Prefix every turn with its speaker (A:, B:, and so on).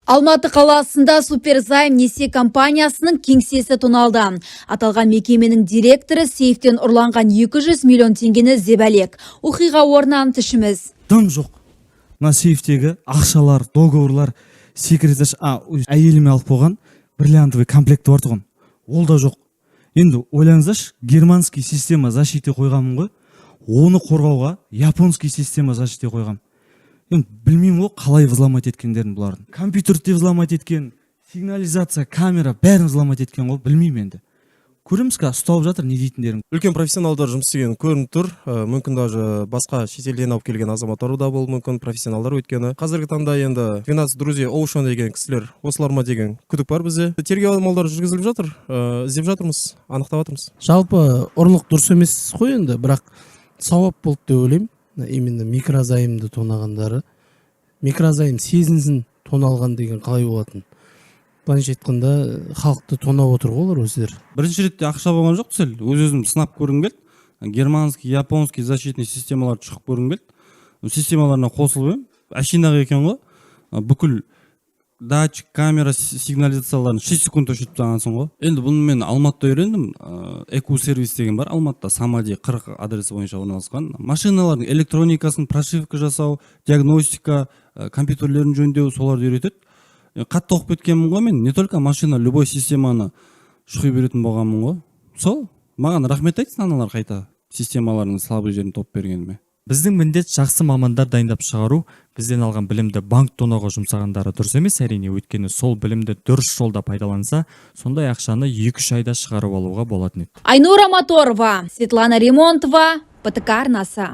A: Алматы қаласында «Суперзайм» несие компаниясының кеңсесі тоналды. Аталған мекеменің директоры сейфтен ұрланған 200 миллион теңгені іздеп әлек. Оқиға орнынан тілшіміз.
B: Дым жоқ. Мына сейфтегі ақшалар, договорлар, секретарь, әйеліме алып қойған бриллиантовый комплекті бар тұғын, ол да жоқ. Енді ойлаңыздаршы, германский система защиты қойғанмын ғой, оны қорғауға японский система защиты қойғам. Енді білмеймін ғой, қалай взломать еткендерін бұлардың. Компьютерді де взломать еткен, сигнализация, камера, бәрін взломать еткен ғой. Білмеймін, енді көреміз, қазір ұсталып жатыр, не дейтіндерін.
C: Үлкен профессионалдар жұмыс істегені көрініп тұр. Мүмкін, даже басқа шетелден алып келген азаматтар да болуы мүмкін, профессионалдар. Өйткені қазіргі таңда енді 12 друзей Оушен деген кісілер осылар ма деген күдік бар бізде. Тергеу амалдары жүргізіліп жатыр, іздеп жатырмыз, анықтап жатырмыз.
D: Жалпы ұрлық дұрыс емес қой енді, бірақ сауап болды деп ойлаймын. Именно микрозаймды тонағандары микрозайм сезінсін, тоналған деген қалай болатын. Былайынша айтқанда, халықты тонап отыр ғой олар өздері.
E: Бірінші ретте ақша болған жоқ, цель өз өзім сынап көргім келді. Германский, японский защитный системаларды шығып көргім келді. Системаларына қосылып едім, әшейін ақ екен ғой. Бүкіл датчик, камера, сигнализацияларын 6 секунд өшіріп тастағансың ғой. Енді бұны мен Алматыда үйрендім. Эку сервис деген бар Алматыда, Самади 40 адресі бойынша орналасқан. Машиналардың электроникасын прошивка жасау, диагностика, компьютерлерін жөндеу, соларды үйретеді. Қатты оқып кеткенмін ғой мен, не только машина, любой системаны шұқи беретін болғанмын ғой. Сол маған рахмет айтсын аналар, қайта системаларының слабый жерін тауып бергеніме.
F: Біздің міндет — жақсы мамандар дайындап шығару. Бізден алған білімді банк тонауға жұмсағандары дұрыс емес, әрине. Өйткені сол білімді дұрыс жолда пайдаланса, сондай ақшаны 2-3 айда шығарып алуға болатын еді.
A: Айнура Моторова, Светлана Ремонтова, ПТК арнасы.